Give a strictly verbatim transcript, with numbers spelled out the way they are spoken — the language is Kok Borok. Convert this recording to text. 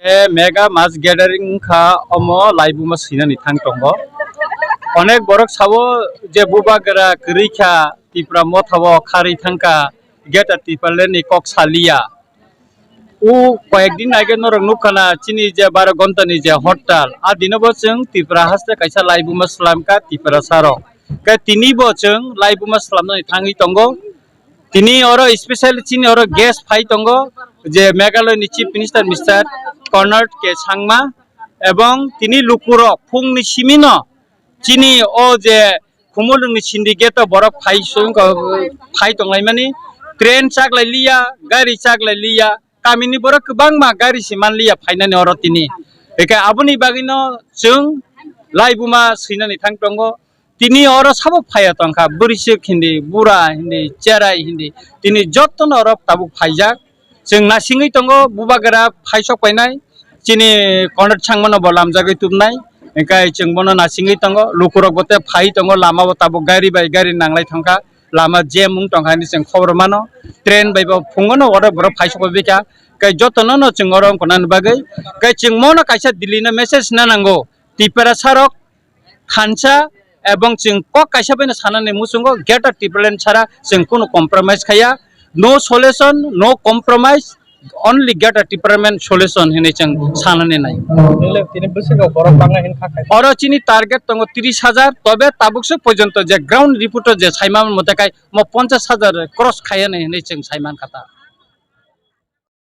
E mega mass gathering wngkha, omo laibuma swinani thang tongo. Onek borok sabo je bubagra kwrwi kha, Tipra Motha o kharwi thangkha, Greater Tipraland ni kok saliya. O koyek din age norok nukha na chini je baro ghonta ni je hortal, a dino bo chwng Tripura haste kaisa laibuma swlamkha Tiprasa rok. Khe tini bo chwng laibuma swlamnani thangwi tongo. Tini oro special chini oro guest phai tongo, je Meghalaya ni Chief Minister Mister Conrad K Sangma, ebong tini lukurok phungni simino chini o je Khumulwngni syndicate o borok phai sung-, phai tonglaimani, train chaklai liya, gari chaklai liya, kamini borok kwbangma gari se man liya phainani oro tini. Eke aboni bagwino chwng laibuma swinani thang tongo. Tini oro sabo phaiya tongkha, bwrwisuk hindi, bura hindi, cherai hindi, tini jotono oro tabuk phaijak. Chwng nasingwi tongo, bubagra phaisok painai, chini Conrad Sangmano bo lamjagwi tubnai, hwnkhe chwng bono nasingwi tongo, lukurok bo tei phai tongo, lama o tabuk gari bai gari nanglai thangkha, lama jam wng tongkha hinwi chwng khobor mano, train bai bo phungono oro borok phaisok paibikha, hwnkhe jotono no chwng oro wngkha nani bagwi, hwnkhe chwng mono kaisa Delhi no message na nango, Tiprasa rok thansa, ebong chwng kok kaisa bai no sanani muchungo, Greater Tipraland sara chwng kunu compromise khaya, no solution, no compromise, only Greater Tipraland solution hinwi chwng sanani nai. Nwngle tini bwswk rok borok bangna hin kha khai. Oro chini target tongo tris hajar, tobe tabuk se porjonto je ground report o je saima mote kai mo ponchas hajar cross khaya hinwi chwng saiman kha ta.